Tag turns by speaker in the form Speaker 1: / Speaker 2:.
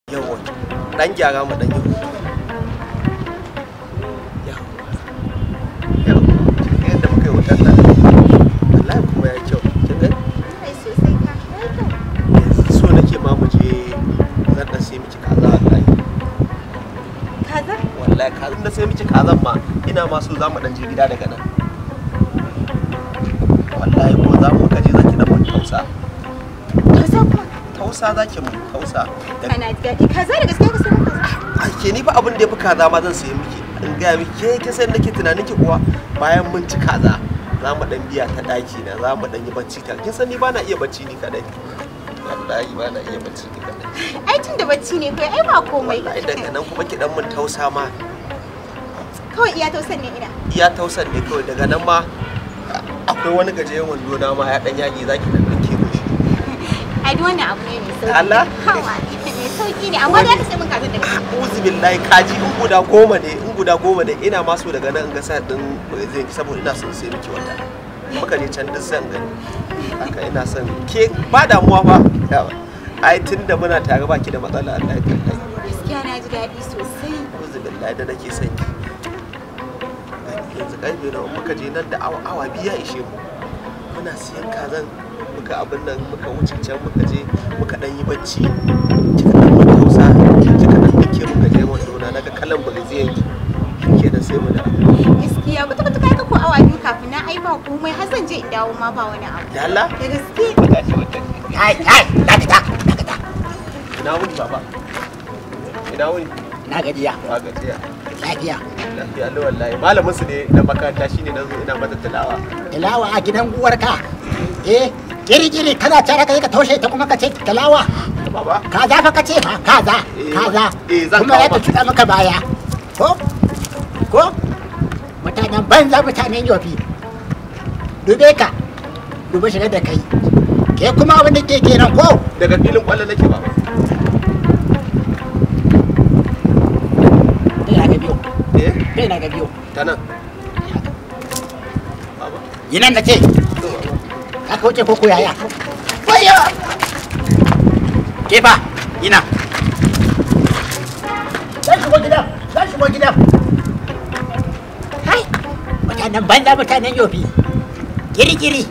Speaker 1: Yawa, dan gyara mu dan yi hoto. Yawa. Yawa. Yadda muka yi hoton nan. Wallahi kuma ya kyau. Kin gani?
Speaker 2: Ai sosai ka. Yayi kyau.
Speaker 1: Yanzu so nake ma mu je zan dan sai miki kaza wallahi.
Speaker 2: Kaza?
Speaker 1: Wallahi kaza na sai miki kazan ma ina ma so za mu dan je gida daga nan. Wallahi ko za mu kaje zaki dan mun tausa.
Speaker 2: Tausa kuma?
Speaker 1: Tausa zaki mun tausa.
Speaker 2: Kana ji daɗi. Kaza da gaske ka sai mun kaza?
Speaker 1: Ai ke ni fa abin da yafi kaza ma zan sayi miki. In gaya miki ke kin san nake tunanin ki kuwa bayan mun ci kaza za mu dan biya ta daki na za mu dan yi bacci tare. Kin san ni ba na iya bacci ni kadai. Wallahi ba na iya bacci ni kadai.
Speaker 2: Ai tun da bacci ne kai ai ba komai.
Speaker 1: Wallahi daga nan kuma ki dan mun tausa ma.
Speaker 2: Kawai iya tausan ne ina.
Speaker 1: Iya tausan ne kawai daga nan ma akwai wani gajeren wando na ma ya dan yage zaki dan dinke mun shi.
Speaker 2: Ai duk wannan abu ne mai sauki.
Speaker 1: Allah?
Speaker 2: Hawa mai sauki ne amma dai ka sai mun kazan daga.
Speaker 1: Uzu billahi kaji in guda goma ne in guda goma ne ina ma so daga nan in ga sa din zai saboda ina son sai miki wata. Muka je can duk zan gani. Haka ina son ke ba damuwa fa. Yawa. Ai tunda muna tare baki da matsala Allah ya tallahi.
Speaker 2: Gaskiya na ji daɗi sosai.
Speaker 1: Uzu billahi da nake son ki. Yanzu karfe nawa muka je nan da awa awa biyu ya ishe mu. Muna siyan kazan muka abin nan muka wuce can muka je muka dan yi bacci. Kika dan mun tausa kika dan dinke muka je wando na naga kalan brazilian ki. Shikenan sai mu da.
Speaker 2: Gaskiya kwata kwata kai ka ko awa biyu kafin na ai ba komai har zan je in dawo ma ba wani abu.
Speaker 1: Da Allah?
Speaker 2: Da gaske.
Speaker 3: Kai kai dakata dakata.
Speaker 1: Ina wuni baba? Ina wuni?
Speaker 3: Na gajiya.
Speaker 1: Ba gajiya.
Speaker 3: Lafiya.
Speaker 1: Lafiya Allah wallahi. Malamin su ne na makaranta shine nazo ina mata tilawa.
Speaker 3: Tilawa a gidan uwarka. Eh, kiri-kiri kana tara kai ka taushe ta kuma ka ce tilawa.
Speaker 1: Baba.
Speaker 3: Kaza fa ka ce fa kaza kaza.
Speaker 1: Eh, zan
Speaker 3: kuma
Speaker 1: kawo
Speaker 3: ya ta cuta maka baya. Ko? Ko? Mutanen banza mutanen yofi. Dube ka. Dube shiga da kai. Ke kuma abin da ke kenan ko?
Speaker 1: Daga filin kwallo nake baba.
Speaker 3: Ina ga biyo.
Speaker 1: Eh?
Speaker 3: Ina ga biyo.
Speaker 1: Ta nan. Baba.
Speaker 3: Yi nan da ce. Ka kauce ko yaya? Wayyo! Ke fa, ina. Zan shigo gidan, zan shigo gidan. Hai, mutanen banza mutanen yofi. Kiri-kiri.